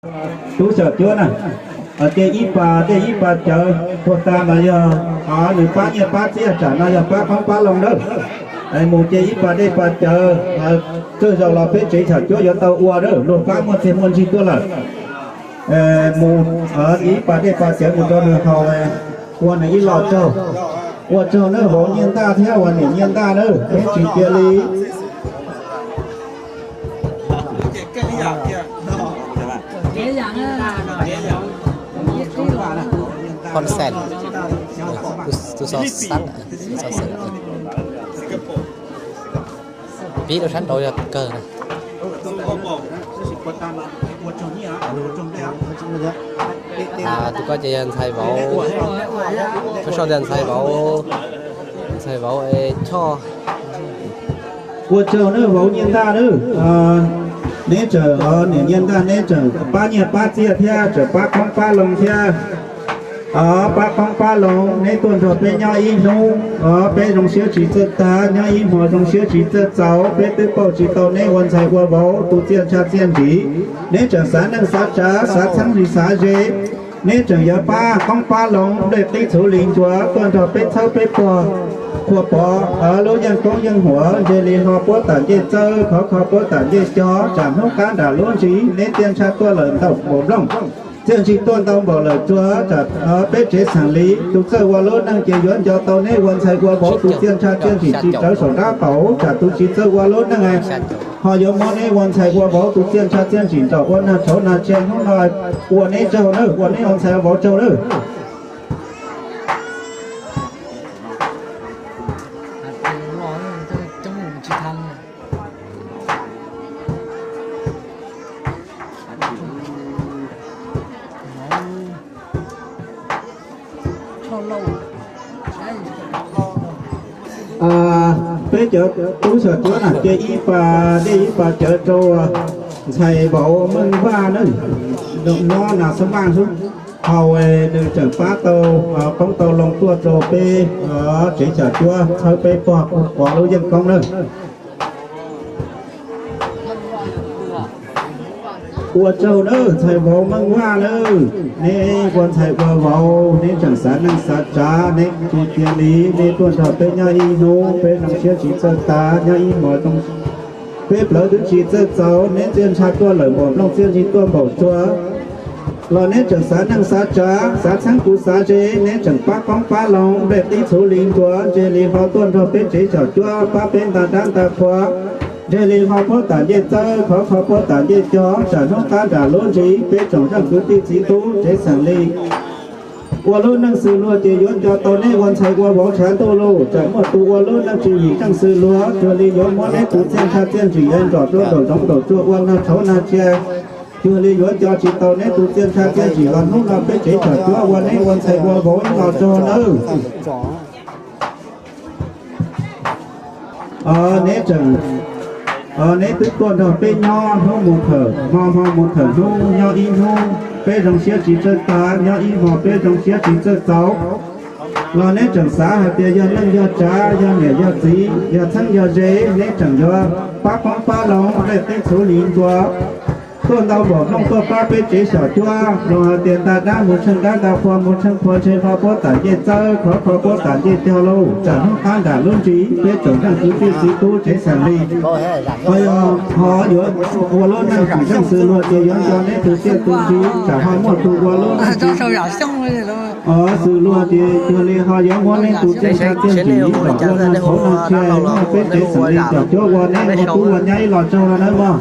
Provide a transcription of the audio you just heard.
Tub xyom cuab na, cia ib pas dej ib pas cawv, puag ta mas yog nws pab nyiaj pab txiaj, tsam no yog pab qoob pab loo nawb. Mus cia ib pas dej pas cawv, txawj zaus los peb tsev xyom cuab yuav tau ua nawb, luag pab muaj txiaj muaj ntsig tuaj lawm. Mus ib pas dej pas cawv mus rau nws haus, ua nws ib lo tsaug. Ua tsaug nawb vauv Nyiaj Ntaj thiab ua niam Nyiaj Ntaj nawb, peb tsis cia li. Phon Xen, tus xov xeem, pib rau sab nraud yog kawg na. Tus ko ces yog ntxhais vauv, thab sau tias ntxhais vauv, ntxhais vauv Choj. Ua tsaug nawb vauv Nyiaj Ntaj nawb, neb tseem, niam Nyiaj Ntaj neb tseem pab nyiaj pab txiaj thiab tseem pab qoob pab loo thiab. Pab qoob pab loo, neb tuaj nrog peb nyob ib hnub, peb zoo siab tsis txawj tag, nyob ib hmo zoo siab tsis txawj txaus, peb twb pauj tsis tau neb ua ntxhais ua vauv tus txiaj ntsha txiaj ntsig. Neb tseem xav neej xav tsav, xav txheeb li xav ze, neb tseem yuav pab qoob pab loo, nplej qib txhuv li ncuav, tuaj nrog peb txhawb peb pog, qhuas pov lub yeej koob yeej huam, ntseg li hlo puab tam ncej txawb, khov kho puab tam ncej cog, tsam hnub qab nram lub ntsis, neb txiaj ntsha tuaj lawm ntau npaum nplooj, txiaj ntsig tuaj ntau npaum lawm tsuag, tsam peb tsev xeem li, tus txawj ua lub neej ces yuav nco tau neb ua ntxhais ua vauv tus txiaj ntsha txiaj ntsig tsis rawv saum nrab qaum, tsam tus tsis txawj ua lub neej ho yuav muab neb ua ntxhais ua vauv tus txiaj ntsha txiaj ntsig nrog ua nag tshauv nag tshia. Hnub no ua neb tsaug nawb, ua neb ua ntxhais ua vauv tsaug nawb. Peb cov tub xyom cuab na, cia ib pas dej ib pas cawv rau ntxhais vauv Meej Vaj nawb, nyob Nas Xab Npaj xwb. Haus nws tseem pab tau qoob tau loo tuaj rau peb tsev xyom cuab txhawb peb pog, pov lub yeej koob nawb. Ua tsaug nawb ntxhais vauv Meej Vaj nawb, neb ua ntxhais ua vauv neb tseem xav neej xav tsav, neb tsis cia li, neb tuaj nrog peb nyob ib hnub, peb zoo siab tsis txawj tag, nyob ib hmo zoo, peb plawv twb tsis txawj txaus, neb txiaj ntsha tuaj lawm npaum nplooj, txiaj ntsig tuaj npaum tsuag. Los neb tseem xav neej xav tsav, xav txheeb kuv xav ze, neb tseem pab qoob pab loo, nplej qib txhuv li ncuav, ntseg li hlo tuaj nrog peb tsev xyom cuab, pab peb nta dab nta qhua, ntseg li hlo puab tam ncej txawb, khov kho puab tam ncej cog, tsam hnub qab nram lub ntsis peb tsoom zeej kwv tij txiv tub tsev xeem li. Ua lub neej xws luag ces yuav nco tau neb ua ntxhais ua vauv tshav ntuj lauj, tsam muaj tus ua lub neej tsis vim zeej xws luag, cuag li yuav muab neb tus txiaj ntsha txiaj ntsig nrog rau nraum zoov nraum tsuag ua nag tshauv nag tshia, cuag li yuav nco tsis tau neb tus txiaj ntsha txiaj ntsig los hnub no peb tsev xyom cuab ua neb ua ntxhais ua vauv ib los tsaug nawb. Neb tseem, neb twb tuaj nrog peb nyob hnub mus khawm hmo, hmo mus khawm hnub, nyob ib hnub peb zoo siab tsis txawj tag, nyob ib hmo peb zoo siab tsis txawj txaus. Los neb tseem xav hais tias yog neej yog tsav, yog niam yog txiv, yog txheeb yog ze, neb tseem yuav pab qoob pab loo, nplej qib txhuv li ncuav, tuaj ntau npaum nplooj tuaj pab peb tsev xyom cuab, los hais tias nta dab mus tsheej dab, nta qhua mus tsheej qhua, ntseg hlo puab tam ncej txawb, khov kho puab tam ncej cog lauj, tsam hnub qab nram lub ntsis peb tsoom zeej kwv tij txiv tub tsev xeem li. Ho yog ho yuav ua lub neej vim zeej xws luag ces yuav nco neb tus txiaj tus ntsig, tsam ho muaj tus ua lub neej xws luag ces cuag li ho yuav muab neb tus txiaj ntsha txiaj ntsig nrog ua nag tshauv nag tshia, muaj peb tsev xeem li xyom cuab ua neb ua tub ua nyab ib los tsaug no nawb mog.